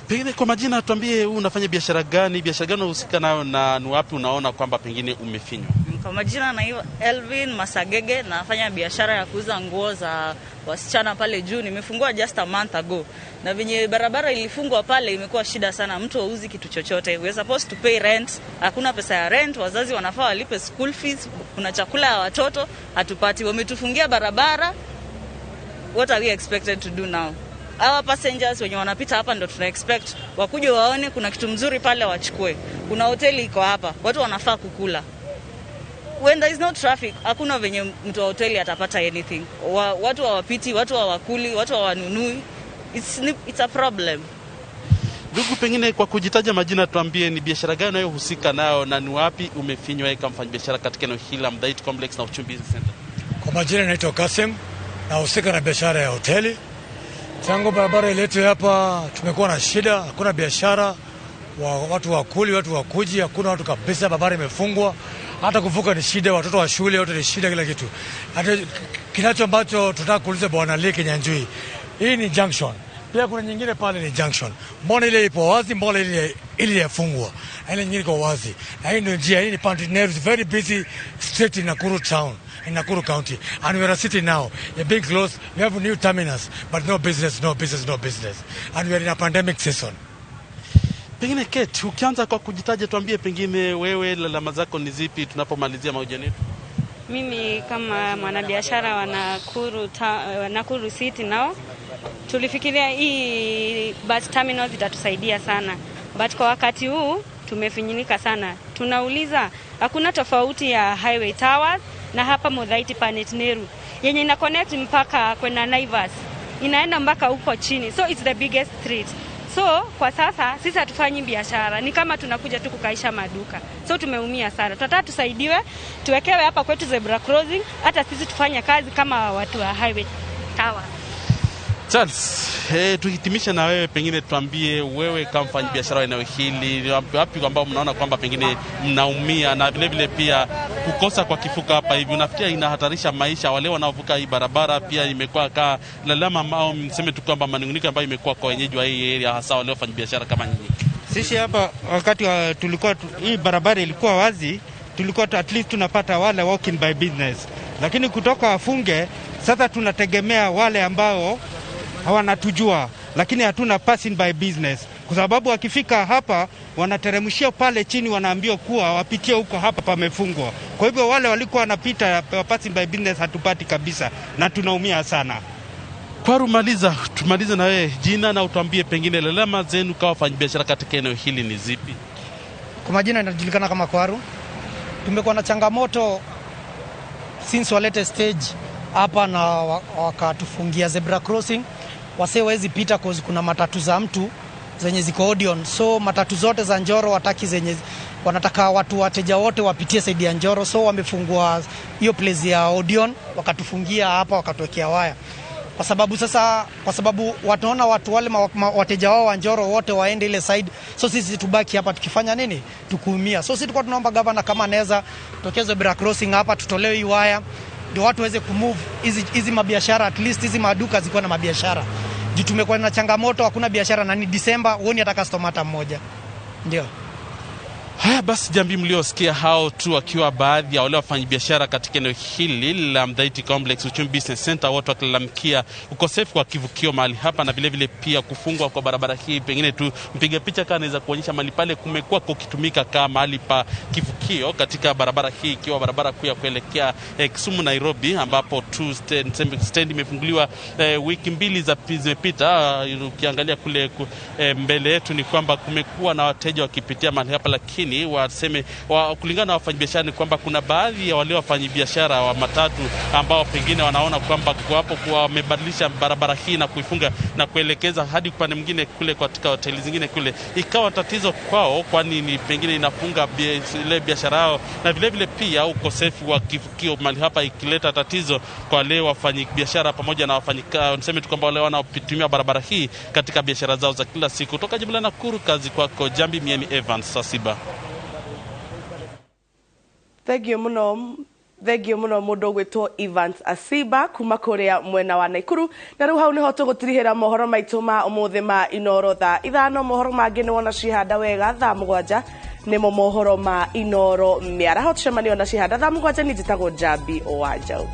Speaker 18: Pengine kwa majina tuambie, wewe unafanya biashara gani, biashara gani unahusika nayo na ni wapi unaona kwamba pengine umefinywa?
Speaker 20: Kwa majina na Elvin Masagege, nafanya biashara ya kuuza nguo za wasichana pale juu. Nimefungua just a month ago. Na venye barabara ilifungwa pale imekuwa shida sana, mtu hauzi kitu chochote. We are supposed to pay rent, hakuna pesa ya rent, wazazi wanafaa walipe school fees, kuna chakula ya watoto hatupati. Wametufungia barabara. What are we expected to do now? Our passengers wenye wanapita hapa ndo tuna expect wakuje waone kuna kitu mzuri pale wachukue. Kuna hoteli iko hapa, watu wanafaa kukula. When there is no traffic, hakuna venye mtu wa hoteli atapata anything. Watu hawapiti, watu hawakuli, watu hawanunui. It's a problem.
Speaker 18: Ndugu, pengine kwa kujitaja majina tuambie ni biashara gani unayohusika nayo na ni wapi umefinywa kama mfanyabiashara katika eneo hili la Mudhaiti Complex na Uchumi Business Center?
Speaker 21: Kwa majina naitwa Kasim, nahusika na biashara ya hoteli. Tangu barabara iletwe hapa tumekuwa na shida, hakuna biashara, watu wakuli, watu wakuji, hakuna watu kabisa, barabara imefungwa. Hata kuvuka ni shida, watoto wa shule wote ni shida, kila kitu. Hata kinacho ambacho tunataka kuuliza Bwana Lee Kinyanjui, hii ni junction. Pia kuna nyingine pale ni junction. Mbona ile ipo wazi, mbona ile ilifungwa? Na ile nyingine iko wazi. Na hii ndio njia, hii ni Pandit Nehru, very busy street in Nakuru town, in Nakuru County. And we are a city now. You're being closed, we have new terminus, but no business, no business, no business. And we are in a pandemic season.
Speaker 18: Pengine Kate, ukianza kwa kujitaja tuambie pengine wewe lalama zako ni zipi tunapomalizia mahojiano yetu?
Speaker 22: Mimi kama mwanabiashara wa Nakuru City nao tulifikiria hii bus terminals itatusaidia sana, but kwa wakati huu tumefinyilika sana. Tunauliza hakuna tofauti ya Highway Towers na hapa Mudhaiti Pandit Nehru yenye ina connect mpaka kwenda Naivas, inaenda mpaka huko chini, so it's the biggest street. So kwa sasa sisi hatufanyi biashara, ni kama tunakuja tu kukaisha maduka. So tumeumia sana. Tunataka tusaidiwe, tuwekewe hapa kwetu zebra crossing, hata sisi tufanye kazi kama watu wa Highway Tower.
Speaker 18: Charles, tuhitimishe na wewe, pengine tuambie wewe kama mfanyabiashara wa eneo hili, wapi ambao mnaona kwamba pengine mnaumia na vile vile pia kukosa kwa kifuka hapa hivi unafikiria inahatarisha maisha wale wanaovuka hii barabara? Pia imekuwa kaa lalama ambao mseme tu kwamba manunguniko ambayo imekuwa kwa wenyeji wa hii area, hasa wale wafanyabiashara kama nyinyi.
Speaker 23: Sisi hapa wakati tulikuwa hii barabara ilikuwa wazi, tulikuwa at least tunapata wale walking by business, lakini kutoka wafunge sasa tunategemea wale ambao hawanatujua, lakini hatuna passing by business, kwa sababu wakifika hapa wanateremshia pale chini, wanaambiwa kuwa wapitie huko, hapa pamefungwa. Kwa hivyo wale walikuwa wanapita passing by business hatupati kabisa na tunaumia sana.
Speaker 18: Kwaru, maliza, tumalize na wewe jina na utuambie pengine lalama zenu kama wafanyabiashara katika eneo hili ni zipi?
Speaker 24: Kwa majina inajulikana kama Kwaru. Tumekuwa na changamoto since walete stage hapa na wakatufungia zebra crossing. Wasee hawezi pita cause kuna matatu za mtu zenye ziko Odeon. So matatu zote za Njoro wataki zenye wanataka watu wateja wote wapitie side ya Njoro. So wamefungua hiyo place ya Odeon, wakatufungia hapa, wakatuwekea waya. Kwa sababu sasa, kwa sababu wataona watu wale wateja wao wa Njoro wote waende ile side. So sisi tubaki hapa tukifanya nini? Tukuumia. So sisi tulikuwa tunaomba governor kama anaweza tokeze zebra crossing hapa, tutolewe hii waya ndio watu waweze kumove hizi mabiashara, at least hizi maduka ziko na mabiashara. Juu tumekuwa na changamoto, hakuna biashara na ni December, huoni hata customer hata mmoja. Ndio.
Speaker 18: Haya basi, jambi mliosikia hao tu wakiwa baadhi ya wale wafanyabiashara katika eneo hili la Mudhaiti Complex Uchumi Business Center, wote wakilalamikia ukosefu wa kivukio mahali hapa na vile vile pia kufungwa kwa barabara hii. Pengine tu mpiga picha kama anaweza kuonyesha mahali pale kumekuwa kukitumika kama mahali pa kivukio katika barabara hii, ikiwa barabara kuu ya kuelekea Kisumu Nairobi, ambapo tu stand imefunguliwa wiki mbili zimepita. Ukiangalia kule mbele yetu ni kwamba kumekuwa na wateja wakipitia mahali hapa, lakini lakini waseme kulingana na wafanyabiashara ni kwamba kuna baadhi ya wale wafanyabiashara wa matatu ambao pengine wanaona kwamba kuwapo kuwa wamebadilisha barabara hii na kuifunga na kuelekeza hadi upande mwingine kule katika hoteli zingine kule, ikawa tatizo kwao, kwani ni pengine inafunga ile biashara yao, na vilevile pia ukosefu wa kivukio mahali hapa ikileta tatizo kwa wale wafanyabiashara pamoja na niseme tu kwamba wale wanaotumia barabara hii katika biashara zao za kila siku. Toka jimbo la Nakuru, kazi kwako Jambi, Miemi Evans Sasiba.
Speaker 17: Thank you muno, thengio muno mundu ugwitwo Evans Asiba kuma kuria mwena wa Naikuru. Na riu hau niho tugutirihira mohoro maitu ma umuthi ma Inoro thaa 5. Mohoro mangi ni wona cihanda wega thaa 7 nimo mohoro ma Inoro miaraho. Tucemanio na cihanda thaa 7. Ni njitagwo Njambi wa Njau.